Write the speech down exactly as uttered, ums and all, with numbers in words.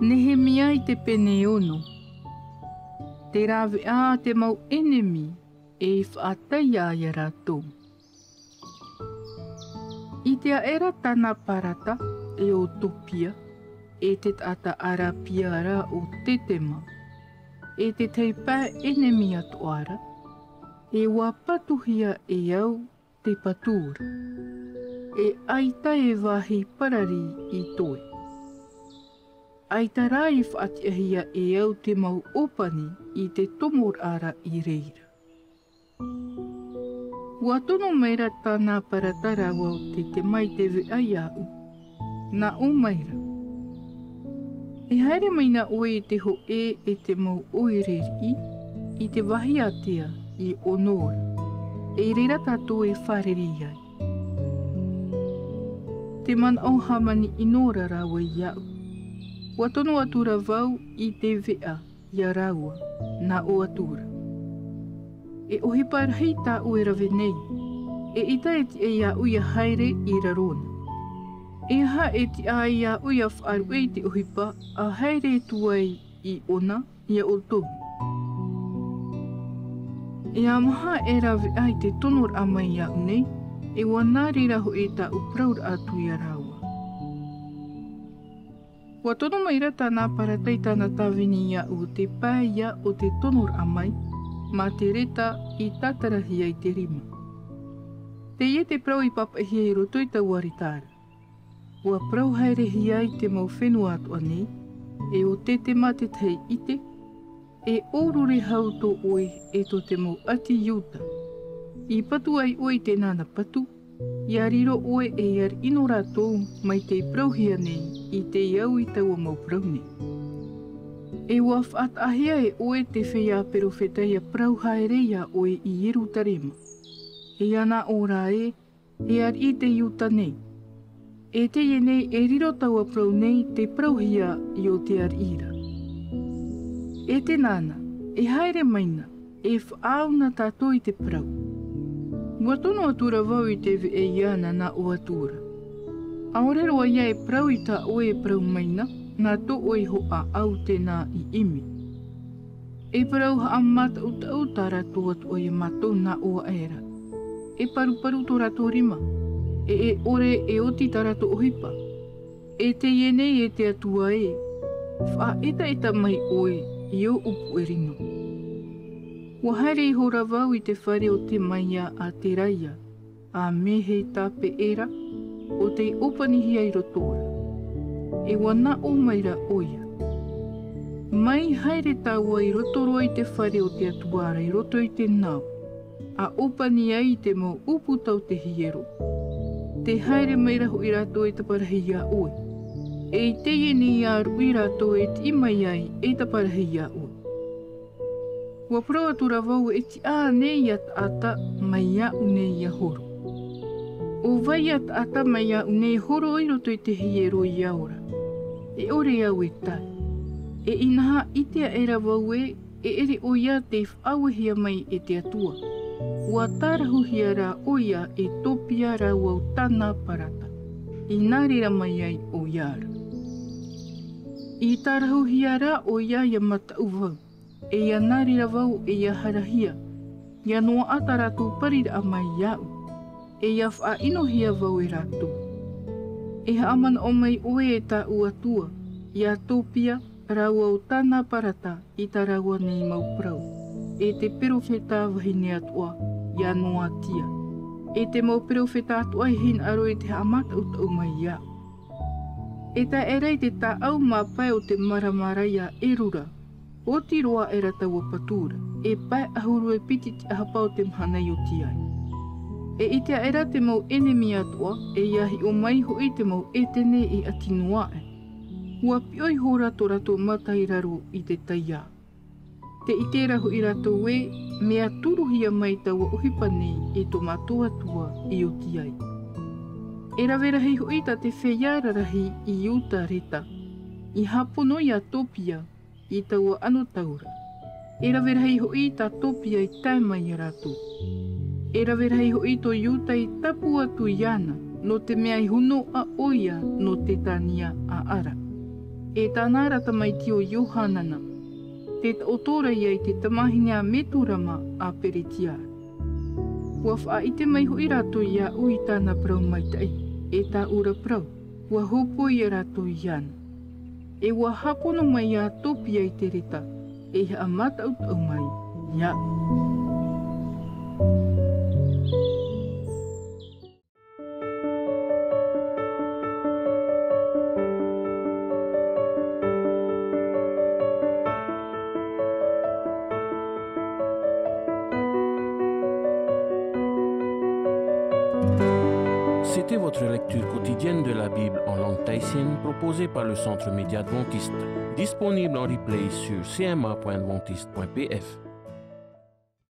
Nehemia i te pene ono. Te rāveʻa a te mau ʻenemi e faʻatae ai ia rātou. I te aʻera Tanaparata e ʻo Topia, e te taʻata Arapia ra ʻo Tetema, e te tei pae ʻenemi atoʻa ra, e ʻua patuhia e au te patu ra. E ʻaita e vāhi parari i toe. ʻAita rā i faʻatiʻahia e au te mau ʻōpani i te tomoraʻa ra i reira. ʻUa tono mai ra Tanaparata rāua ʻo Tetema i te veʻa iāʻu, nā ʻō mai ra: E haere mai na ʻoe i te hōʻē e te mau ʻoire riʻi, i te vāhi ātea i ʻō noa ra, e i reira tātou e fārerei ai. Te manaʻo hāmani ʻino ra rāua iāʻu. ʻUa tono atu ra vau i te veʻa ia rāua, nā ʻō atu ra: E ʻohipa rahi tāʻu e rave nei, eʻita e tiʻa iāʻu ʻia haere i raro na. E aha e tiʻa ai iāʻu ʻia faʻaruʻe i te ʻohipa, ʻa haere atu ai i ʻōna ia ʻoutou? E ʻa maha e rāveʻa i te tonoraʻa mai iāʻu nei, e ʻua nā reira hoʻi tāʻu parauraʻa atu ia rāua. ʻUa tono mai ra Tanaparata i tāna tāvini iāʻu, te pae ia o te tonoraʻa mai, mā te reta i tātarahia i te rima. Teie te parau i pāpaʻihia i roto i taua reta ra: ʻUa parau haerehia ai te mau fenua atoʻa nei, e ʻo Tetema te tahi ʻite, e ʻōrure hau tō ʻoe e tō te mau ʻāti Iuta. I patu ai ʻoe i te nāna patu, ʻia riro ʻoe ei ariʻi nō rātou, mai tei parauhia nei i te au i taua mau parau nei. E ʻua faʻataʻahia e ʻoe te feiā perofeta ʻia parau haere ia ʻoe i Ierutarema. E ana ʻō ra ē, e ariʻi te Iuta nei, e teie nei e riro taua parau nei tei parauhia i ʻō te ariʻi ra. E te nāna, e haere mai na, e faʻaau na tātou i te parau. ʻUa tono atu ra vau i te veʻa iāna, nā ʻō atu ra: ʻAore roa ia e parau i tā ʻoe e parau mai na, nā tō ʻoe iho ʻāʻau tēnā i ʻimi. E parau haʻamātaʻutaʻu tā rātou Atua ia mātou, nā ʻō aʻera: E paruparu tō rātou rima, e e ʻore e oti tā rātou ʻohipa. E teie nei, e te Atua ē, faʻaʻetaʻeta mai ʻoe i ōʻu puʻe rima. ʻUa haere ihora vau i te fare o Temaia a Teraia, a Mehetabeela, ʻo tei ʻōpanihia i roto ra. E ʻua nā ʻō mai ra ʻoia: Mai haere tāua i roto roa i te fare o te Atua ra i roto i te nao, ʻa ʻōpani ai i te mau ʻūputa o te hiero, tē haere mai ra hoʻi rātou e taparahi ia ʻoe. E i teie nei ā ruʻi rātou e tiʻi mai ai e taparahi ia ʻoe. ʻUa parau atu ra vau: E tiʻa ānei ia taʻata mai iāʻu nei ʻia horo? ʻO vai ia taʻata mai iāʻu nei e horo i roto i te hiero ʻia ora? E ʻore au e tae. E inaha, ʻite aʻera vau ē, e ʻere ʻoia tei faʻauehia mai e te Atua. ʻUa tārahuhia rā ʻoia e Topia rāua ʻo Tanaparata, i nā reira mai ai ʻoia ra. I tārahuhia rā ʻoia ʻia mataʻu vau, e ʻia nā reira vau e ʻia harahia, ʻia noaʻa tā rātou pariraʻa mai iāʻu, e ʻia faʻaʻinohia vau e rātou. E haʻamanaʻo mai ʻoe e tāʻu Atua, ia Topia rāua ʻo Tanaparata, i tā rāua nei mau parau, e te perofeta vahine atoʻa, ia Noatia, e te mau perofeta atoʻa e hinaʻaro i te haʻamātaʻutaʻu mai iāʻu. E tae aʻera i te tāʻau mā pae o te marama ra ia Elula, oti roa aʻera taua patu ra, e pae ʻahuru e piti te ʻahapa o te mahana i oti ai. E ʻite aʻera te mau ʻenemi atoʻa, e ʻia hiʻo mai hoʻi te mau ʻētene e ʻati noa aʻe. ʻUa piʻo ihora tō rātou mata i raro i te taiā. Tē ʻite ra hoʻi rātou ē, mea turuhia mai taua ʻohipa nei e tō mātou Atua i oti ai. E rave rahi hoʻi tā te feiā rarahi i Iuta reta, i hāpono ia Topia i taua anotau ra. E rave rahi hoʻi tā Topia i tae mai ia rātou. E rave rahi hoʻi tō Iuta i tapu atu iāna, nō te mea i hunoʻa ʻoia nō Tetania a Ara. E tāna ra tamaiti ʻo Iohanana, tē taʻoto ra ia i te tamāhine a Meturama a Peretia. ʻUa faʻaʻite mai hoʻi rātou iāʻu i tāna parau maitaʻi, e tāʻu ra parau, ʻua hōpoi ia rātou iāna. E ʻua hāpono mai ia Topia i te reta, e haʻamātaʻutaʻu mai iāʻu. C'était votre lecture quotidienne de la Bible en langue tahitienne proposée par le Centre Média Adventiste, disponible en replay sur C M A point adventiste point P F.